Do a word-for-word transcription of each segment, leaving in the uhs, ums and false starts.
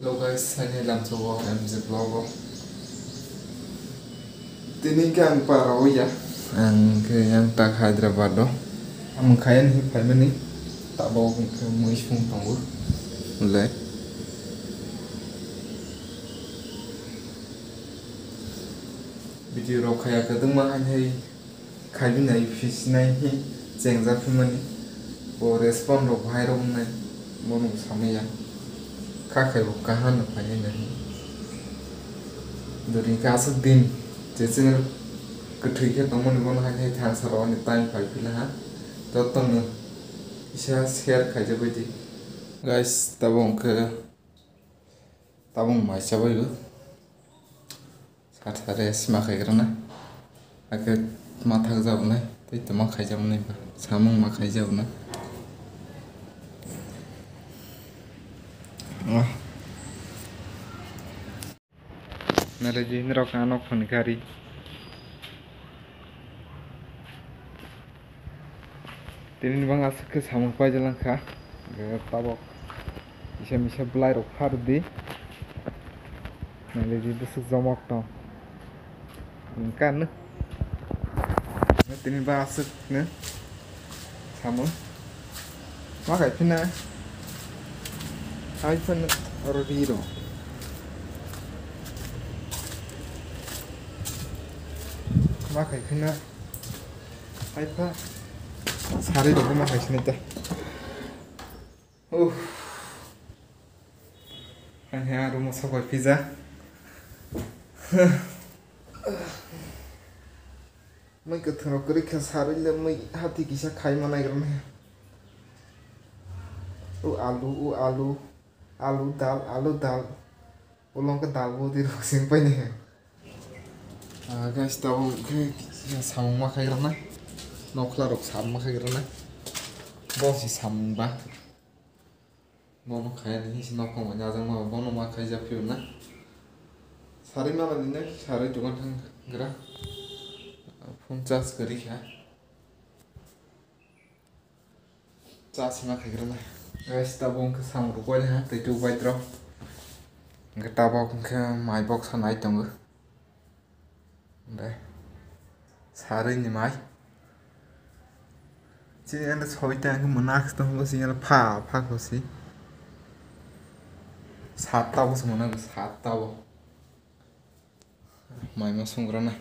Hello guys, ani lamsogo M J vlog o. Tini khe ang para o ya. Ang khe yang tak Hyderabad o. Ang khayan hi phaimani. Tabok ang khe mui sung tongo. Le. Video rok khaya kwdwngma hai hai. Khaibinai phi sinai hi chengjak phimani, bo respond rok bahai rok wngnai, bono bo samaya. Kha khai bo kaha no phai nai nahi. Dori khe aswk din je channel kwthwi khe tongmani, bono hai hai thangsa rok ani time phai phi laha, jotono kisa share khaijak bai di. Guys, tabuk hwnkhe tabuk mai chabai bo. Sar sare sima khaigrana. Ake ma thakjabnai, tei toma khaijaknai ba. Samung ma khaijaknai. Ah. Nale di norok ano phone gari. Tini bang aswk khe samung paijak langkha. Tabok kisa misa bwlai rok phar di. Nale di bwswk jomok tong. Kan. Tini bang aswk ne samung. Ma khai phina. Hai phana oro di ro. Ma khai phina. Hai pha. Sari rok ma khai sini ta. Uff. Ani ha room o sok bai pija. Mui kwthwng rok kwrwi khe sarwi le mui hati kisa khai ma naigra nai. O alu, o alu, alu dal, alu dal. Ulo hwnkhe dal bwtwi rok seng pai nai. Ah, guys, tabuk khe samung ma khaigra nai. Nokla rok sam ma khaigra nai. Bo si samung ba. Bono khaina hinwi se nokhung bai najak ma, bono ma khaijak phiyok na. Sarwi mala ni nai, sarwi dogan thang gra. Phone charge kwrwi kha. Charge ma khaigra na. Guys, tabuk hwnkhe samung rok bai ha, tei tu bai rok. Hwnkhe tabuk hwnkhe mai boksa nai tongo. Be. Sarwi ni mai. Chini anda soi ta ang mona ksto bo si anda pha pha ko si. Sat ta bo se mona sat ta bo. Mai ma sungra na.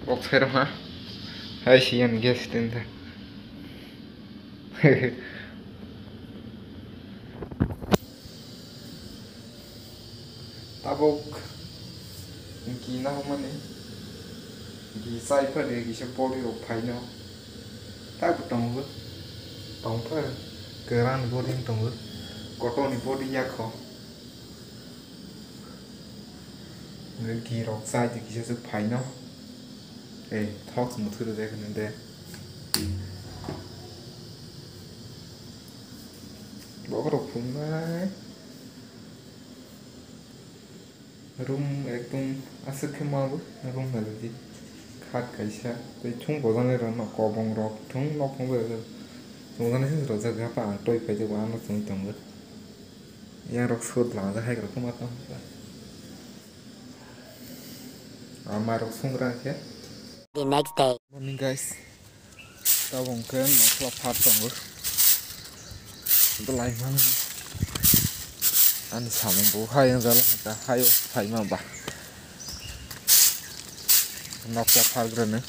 Bok sai rok ha. Hai si yan gas tin ta. Tabuk gina hwnmani gi chai phade kisa body rok phaino. Tabuk tongo. Tongpha kwran body tongo. Kotorni body yakho. Gi rok chai de kisa se phaino. Ei, thok muthuru de kene de. Bokrok phungnai. Room ekdom aswk khe ma bo room nalai di. Khat kaisa tei thung bojaknai rok no kobong rok thung nokhung bai rok chongjani se rwjak ya pa ang toi paijak bo ano chwng tongo. Yang rok sut lama jak hai rok ma tong. Ama rok sungra khe. The next day. Morning guys. Tabuk hwnkhe nokla phar tongo. Belai mano. Ani samung bo hai wng jala hwnkha, hayo phaima ba. Nokla phargrani.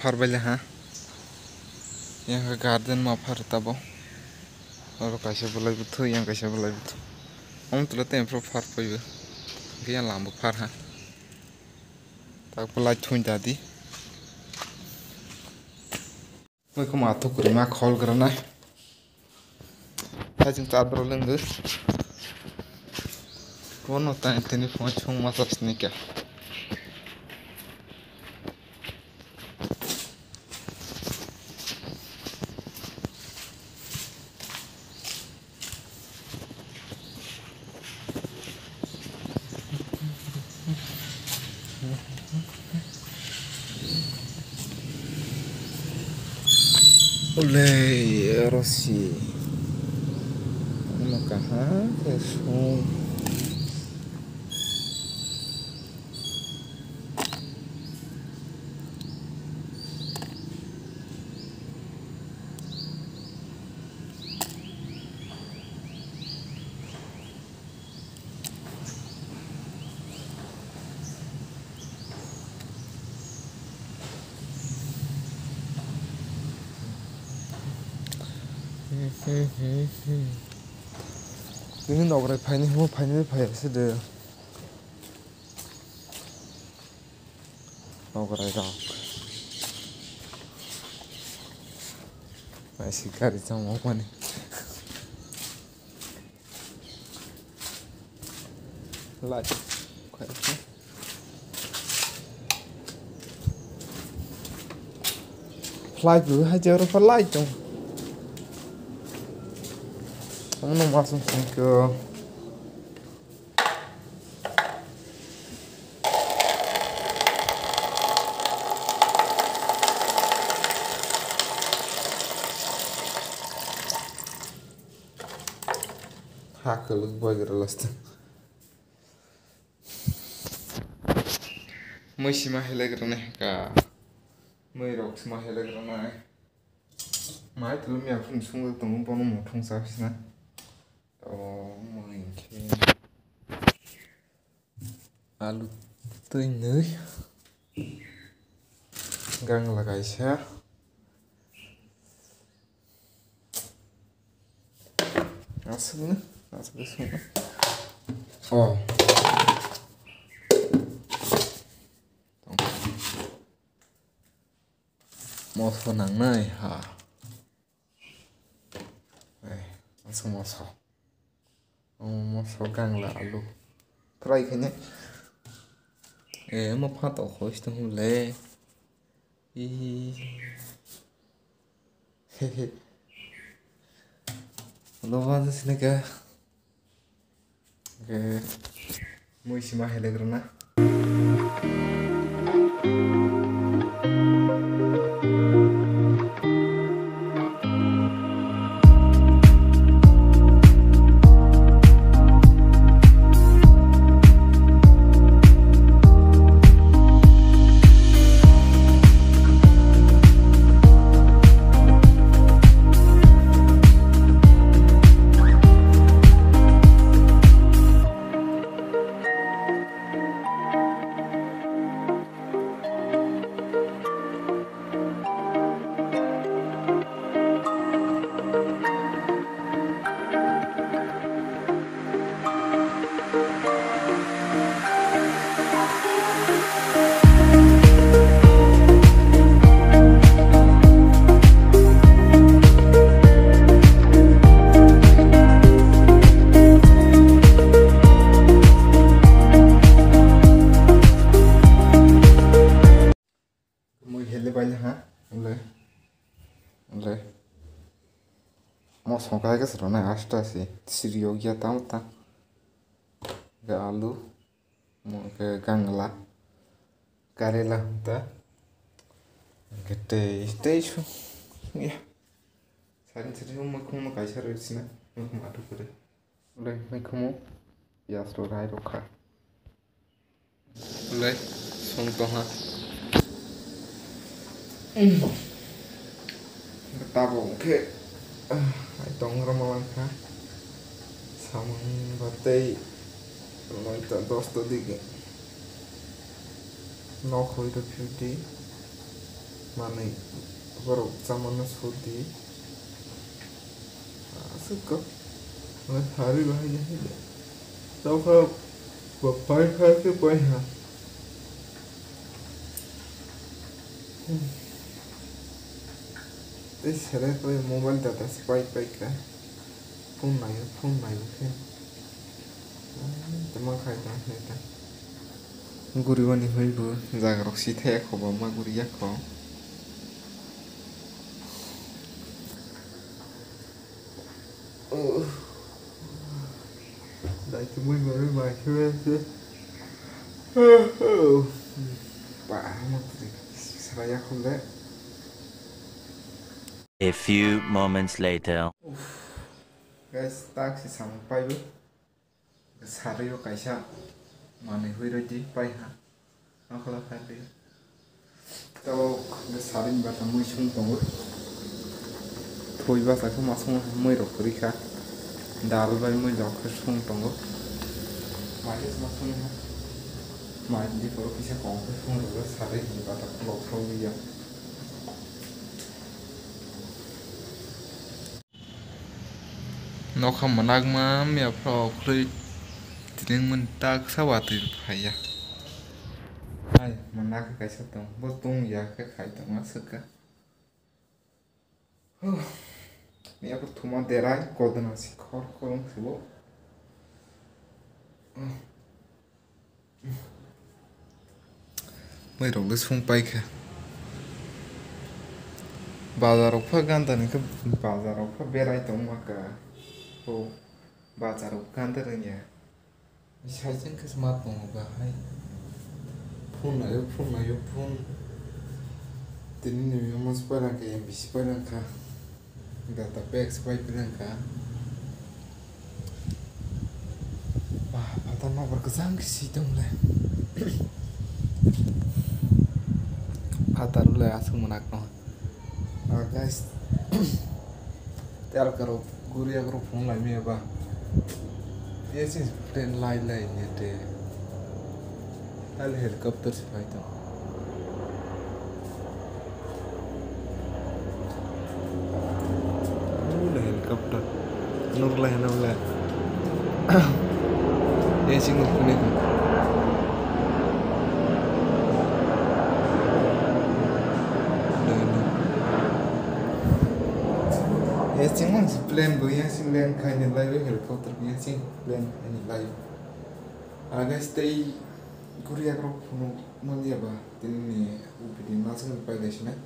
Pharbaile ha. Yang garden ma phar tabo. Oro kaisa bolai bwthwi, yang kaisa bolai bwthwi. Omo tole tei phar phaibo. Khe yang lambo phar ha. Tak pulai thun jadi. Mai kuma athuk kurima khol granai. Hai jeng char bro lenggo. Kono tai tini phone chung masa sini kya. Ulei, oro si. Ano kaham ke sung. Tini nograi phaini hwnwi phaini phai se de. Nograi rok. Naisi gari chamo mani. Light. Flight bo hai jero fa light tong. Omo no masung singko. Ha kwlwk boigra last. Mui sima helek rwnai ka. Mui rok sima helek rwnai. Mai tulum ya phun sung tongo bono muthung sa sina. O mui khe. Alu twi nwi. Gangla kaisa. Aswkno, aswkno sungno. O. Moso nangnai ha. Eh, aswk moso. Omo moso gangla alu. Fry khaina. Eh, omo phato khoi se tong le. Ih. Hehe. Lo ba de sini ka. Oke. Mui sima helek rwna. Mui hele bai ha, le, le. Mo songkai ke sero na asta si, siri yogya tam ta. Ke alu, mo ke gangla, karela ta. Ke tei, tei su, ya. Sarin sarin mo khum mo kaisa roi sina, mo khum atu kore. Ulai maikhumu piyaj rok rai rok kha. Ulai song tongha. Tabuk khe, ah, ai tong rwma lang kha. Samung ba tei noita dosta digi. Nok hoi rw phiyok di. Manwi borok chamano sudi. Aswk kok. Hwnwi pharwi bahai ya hai de. Tokha pai kha khe pai ha. Tei sere pai mobile data se pai pai kha. Phone naio, phone naio khe. Tama khai ta, khai ta. Guriwani hoi bo jaga rok si thaya kho, bo ma guriya kho. Dai tumui marui mai khe se. Ba mo sraya khum de. A few moments later. Guys, tak si samung paibo. Sarui o kaisa manui hui roi di pai ha. Nokhola kha di. Tabok hwnkhe sarui ni bata mui sung tongo. Thoi basa khe ma sung mui rok kwrwi kha. Dal bai mui rok khe sung tongo. Mai khe ma sung ha. Mai di poro kisa kong khe sung rok sarui ni bata khulok thok ya. Nokha mwnakma miya phra okhorwi tini wngmani taksa watwi phaiya. Hai, mwnakha kaisa tong, bo tong ya khe khai tongma swkha. Huh. Miya bo thuma derai, kodona si khor khor wng si bo. Huh. Mui rok le sung pai kha. Bazar rok pha ganda ni khe, bazar rok pha berai tong ma kha. Bo bazar rok ganda rwngya. Sai chwng khe sma tongo ba hai. Phone naio, phone naio, phone. Tini ni memo se pailangkha, M B se pailangkha. Data pack se pai pailangkha. Ba, phatar nokbar kwchang khe si tong le. Phatar le aswk mwnak no. Ah, guys. Telka rok, guriya rok phone lai maya ba. Ye si plane lai lai ne te. Hal helicopter se phai tong. Ule helicopter. Nuk lai hana ule. Ye sing nuk kuni tu. Ule nuk. Ye sing mang si plane bo ye sing land khai ni lai helicopter bo ye sing land khai ni lai. Agai stay guriya rok phunuk manya ba tini ni upidi masuk ni pailai sinai.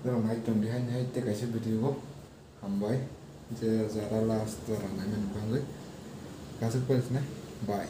Dong nai tong di hai nai te kaisa video bo. Hambai. Je jara last jara nai mani bangwi. Kasuk pailai sinai. Bye.